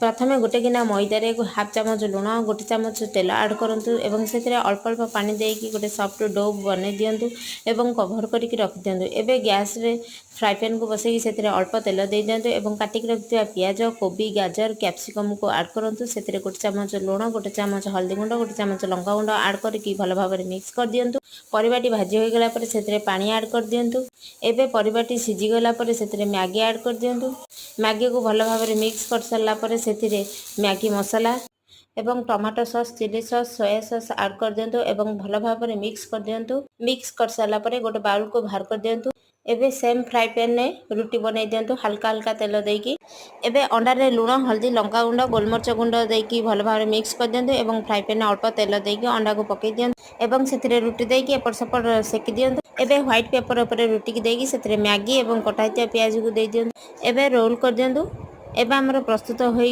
ପ୍ରଥମେ ଗୋଟେ ଗିନା ମଇଦାରେ ହାଫ୍ ଚାମଚ ଲୁଣ, 1 ଚାମଚ ତେଲ ଆଡ଼୍ କରନ୍ତୁ ଏବଂ ସେଥିରେ ଅଳ୍ପ ଅଳ୍ପ ପାଣି ଦେଇକି ଗୋଟେ ସଫ୍ଟ do ବନେଇ ଦିଅନ୍ତୁ ଏବଂ କଭର୍ କରିକି ରଖିଦିଅନ୍ତୁ। ଏବେ ଗ୍ୟାସ୍ରେ ଫ୍ରାଏ ପ୍ୟାନ୍କୁ ବସେଇକି ସେଥିରେ ଅଳ୍ପ ତେଲ ଦେଇଦିଅନ୍ତୁ ଏବଂ କାଟିକି ରଖିଥିବା ପିଆଜ, କୋବି, ଗାଜର, କ୍ୟାପ୍ସିକମ୍କୁ ଆଡ଼୍ କରନ୍ତୁ। ସେଥିରେ 1 ଚାମଚ ଲୁଣ, 1 ଚାମଚ ହଳଦୀ ଗୁଣ୍ଡ, 1 ଚାମଚ ଲଙ୍କା ଗୁଣ୍ଡ ଆଡ଼୍ କରିକି ଭଲ ଭାବରେ ମିକ୍ସ କରିଦିଅନ୍ତୁ। ପରିବାଟି ଭାଜି ହୋଇଗଲା ପରେ ସେଥିରେ ପାଣି ଆଡ଼୍ କରିଦିଅନ୍ତୁ। ଏବେ ପରିବାଟି ସିଝିଗଲା ପରେ ସେଥିରେ ମ୍ୟାଗି ଆଡ଼୍ କରିଦିଅନ୍ତୁ। ମ୍ୟାଗିକୁ ଭଲ ଭାବରେ ମିକ୍ସ କରିସାରିଲା ପରେ ସେଥିରେ ମ୍ୟାଗି ମସଲା ଏବଂ tomato sauce, chilli sauce, soya sauce add କରିଦିଅନ୍ତୁ ଏବଂ ଭଲ ଭାବରେ ମିକ୍ସ କରିଦିଅନ୍ତୁ। ମିକ୍ସ କରିସାରିଲା ପରେ ଗୋଟେ ବାଉଲକୁ ବାହାର କରିଦିଅନ୍ତୁ। ଏବେ ସେମ୍ ଫ୍ରାଏ ପ୍ୟାନ୍ରେ ରୁଟି ବନେଇ ଦିଅନ୍ତୁ ହାଲକା ହାଲକା ତେଲ ଦେଇକି। ଏବେ ଅଣ୍ଡାରେ ଲୁଣ, ହଳଦୀ, ଲଙ୍କାଗୁଣ୍ଡ, ଗୋଲମରିଚ ଗୁଣ୍ଡ ଦେଇକି ଭଲ ଭାବରେ ମିକ୍ସ କରିଦିଅନ୍ତୁ ଏବଂ ଫ୍ରାଏ ପ୍ୟାନ୍ରେ ଅଳ୍ପ ତେଲ ଦେଇକି ଅଣ୍ଡାକୁ ପକାଇ ଦିଅନ୍ତୁ ଏବଂ ସେଥିରେ ରୁଟି ଦେଇକି ଏପଟ ସେପଟ ସେକି ଦିଅନ୍ତୁ। ଏବେ ହ୍ୱାଇଟ୍ ପେପର ଉପରେ ରୁଟିକି ଦେଇକି ସେଥିରେ ମ୍ୟାଗି ଏବଂ କଟା ହେଇଥିବା ପିଆଜକୁ ଦେଇଦିଅନ୍ତୁ। ଏବେ ରୋଲ୍ କରିଦିଅନ୍ତୁ। ଏବେ ଆମର ପ୍ରସ୍ତୁତ ହୋଇଗଲା।